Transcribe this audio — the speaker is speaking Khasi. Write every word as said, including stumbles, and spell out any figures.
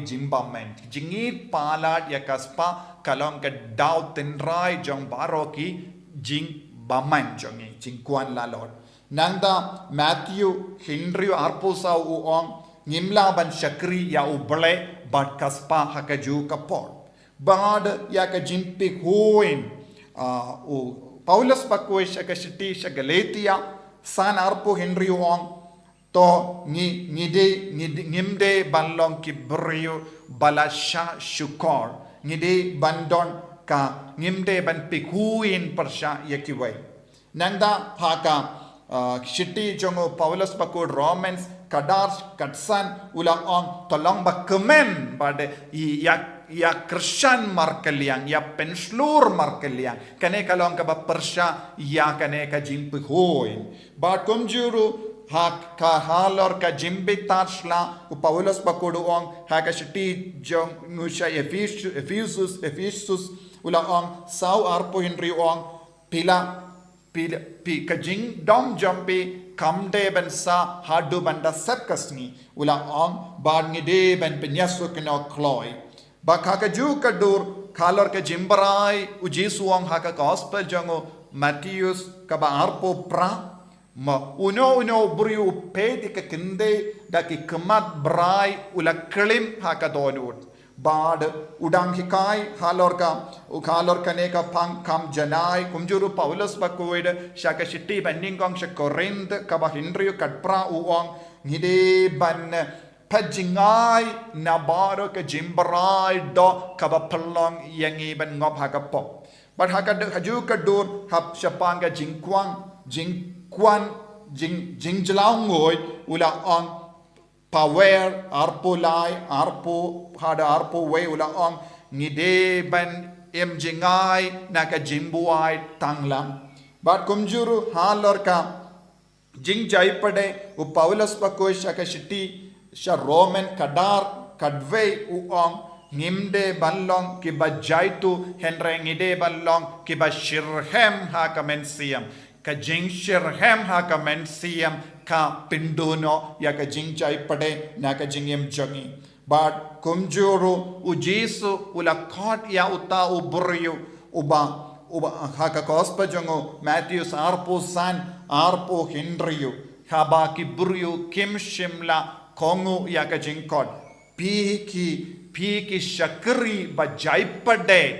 jingbymman. Jingïeit palat ïa ka spah ka long ka daw tynrai jong baroh ki jingbymman jong ngi, jingkwah lalot. Nangta Matthew hynriew arphew saw u ong, ngim lah ban shakri ïa U Blei bad ka spah ha kajuh ka por. Bad ïa ka jingpyrkhat, ah, u Paulus bakhuid sha ka shithi sha Galatia san arphew hynriew u ong, to ngi, ngi dei, ngi dei, ngim dei ban long ki briew ba la shah shukor. Ngi dei ban don ka, ngim dei ban pyrkhat pyrshah ïa kiwei. Nangta ha ka, ah, shithi jong u Paulus bakhuid Romans khatar khatsan u la ong, to long ba kmen bad ïa, ïa kyrshan markylliang, ïa pynshlur markylliang. Kane ka long kaba pyrshah ïa kane ka jingpyrkhat. Bad kumjuh ruh ha ka halor ka jingbitar sla u Paulus bakhuid u ong ha ka shithi jong u sha Ephesus, Ephesus, Ephesus u la ong saw arphew hynriew u ong, phi la, phi la, phi ka jingdom jong phi kam dei ban sah haduh ban da sep ka sngi u la ong, bad ngi dei ban pynïasuk noh kloi. Bad ha kajuh ka dur halor ka jingbrai u Jisu u ong ha ka gospel jong u Mathaios kaba arphew phra, ma uno uno u briew u peit ïa ka kyndit da ki khmat brai u la klim ha ka dohnud. Bad u dang hikai halor ka, u halor kane ka phang kam janai, kumjuh ruh Paulus bakhuid sha ka shithi ba nyngkong sha Korinth kaba hynriew khatphra u ong, ngi dei ban pynjngai na baroh ka jingbrai doh kaba pynlong ïa ngi ban ngop ha ka pop. Bad ha ka dur, ha kajuh ka dur, hap shaphang ka jingkwah, jingkwah, jing, jingjlaw nguid u la ong, Pawer arphew lai, arphew, haduh arphew wei u la ong, ngi dei ban im jngai na ka jingbuaid tang lang. Bad kumjuh ruh halor ka jingjia pdeng u Paulus bakhuid sha ka shithi sha Roman khatar khatwei u ong, ngim dei ban long kiba jaituh hynrei ngi dei ban long kiba shitrhem ha ka mynsiem. Ka jingshitrhem ha ka mynsiem ka pynduh noh ïa ka jingjia pdeng na ka jingim jong ngi. Bad kumjuh ruh u Jisu u la khot ïa uta u briew uba, uba ha ka gospel jong u Mathaios arphew san arphew hynriew, haba ki briew kim shym la kohnguh ïa ka jingkhot, phi ki, phi ki shakri ba jia pdeng.